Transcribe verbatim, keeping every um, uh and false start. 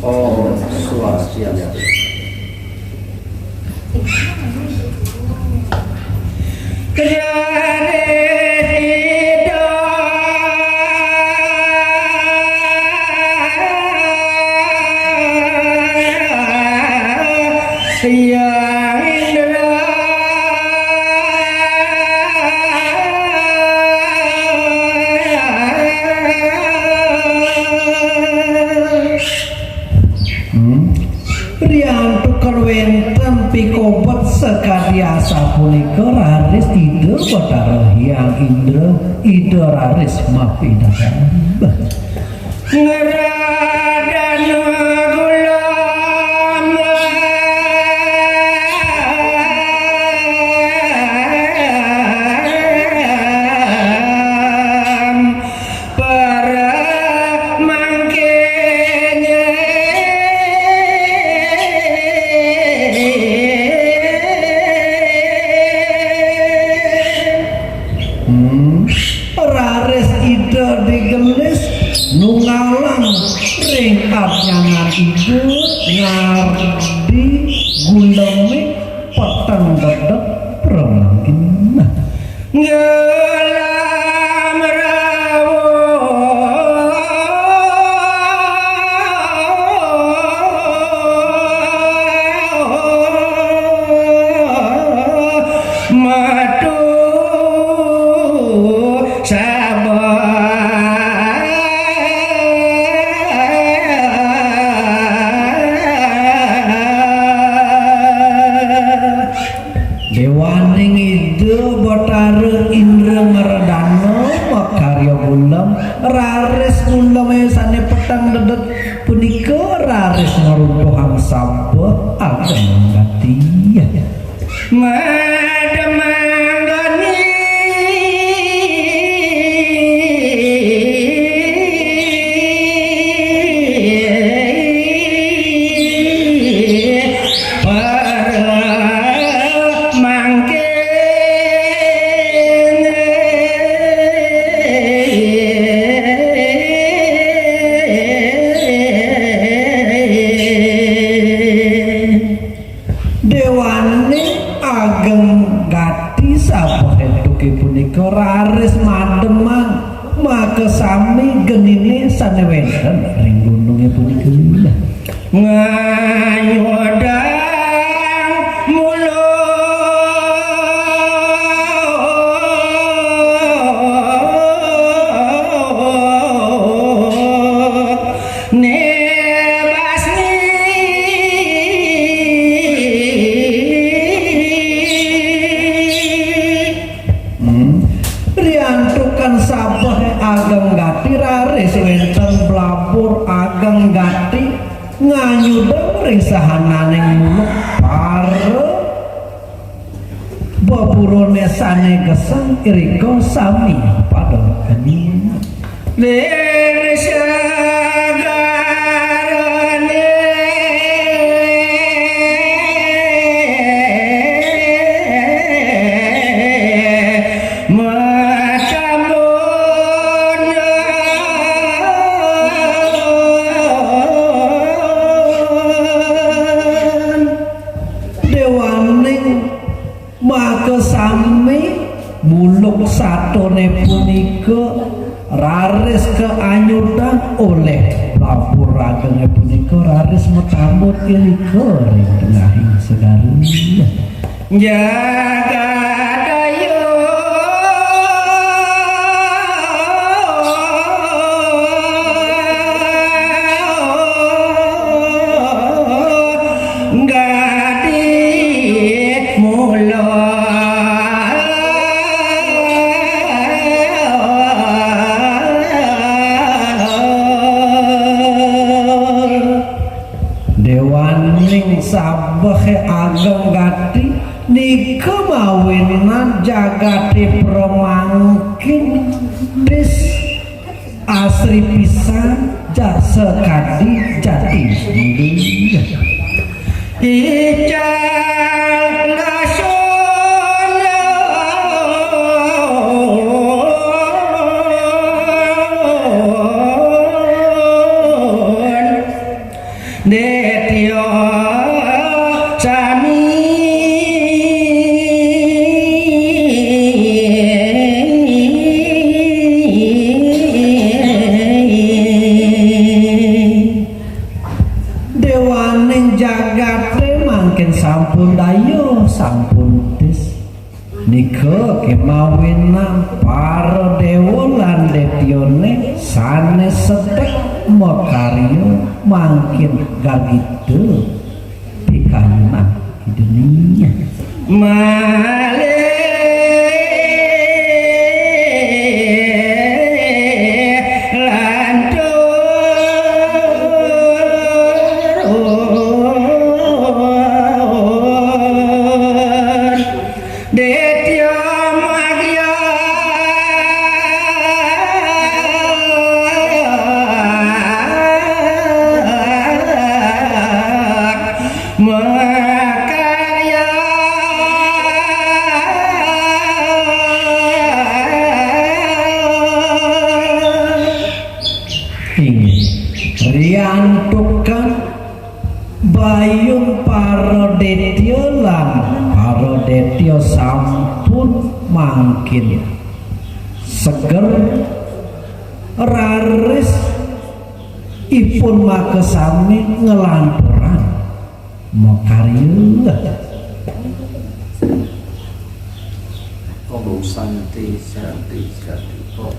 Om Swastiastu. Hmm. Riantukan wénten pikobet sakadi asapunika raris Ida Batara Hyang Indra, Ida raris mapidadang. Ngradana gulama para mangkenya. Hmm. Raris Ida digelis nunggalang ring abnyangan Ida ngardi guleme peteng dedet pramangkin. Gelam rawuh metu sabeh. Déwaning Ida Batara Indra Ngradana makarya gulem, raris guleme sané peteng dedet punika raris ngruntuhang sabeh ageng gati. Mademang geni. Para mangkin. Déwaning ageng gati sabeh éntuké punika raris mademang makasami geniné sané wénten ring gunungé punika. Nganyudang mula Nebasni. Hmm. Riantukan sabeh ageng gati raris wénten blabur ageng gati nganyudang ring sahananing muluk para beburoné sané gesang irika sami pada keni. Lir sagarané. Macambun. Déwaning makasami muluk satoné punika raris kaanyudang olih blabur agengé punika raris matambut irika ring tengahing segara. Jagadaya. Gati mula. Déwaning sabeh ageng gati nika mawinan jagaté pramangkin bis asri pisan jasa kadi jati. Ical lasun. Kemawinan para dewa lan detyane sane sedek makarya mangkin gargita pikayunan ida dunya. Malih lantur Detya Magya makarya. Inggih, riantukan bayun para detya lan para detya sampun mangkin seger, raris ipun makasami nglanturang makarya. Om Santi, Santi, Santi. Om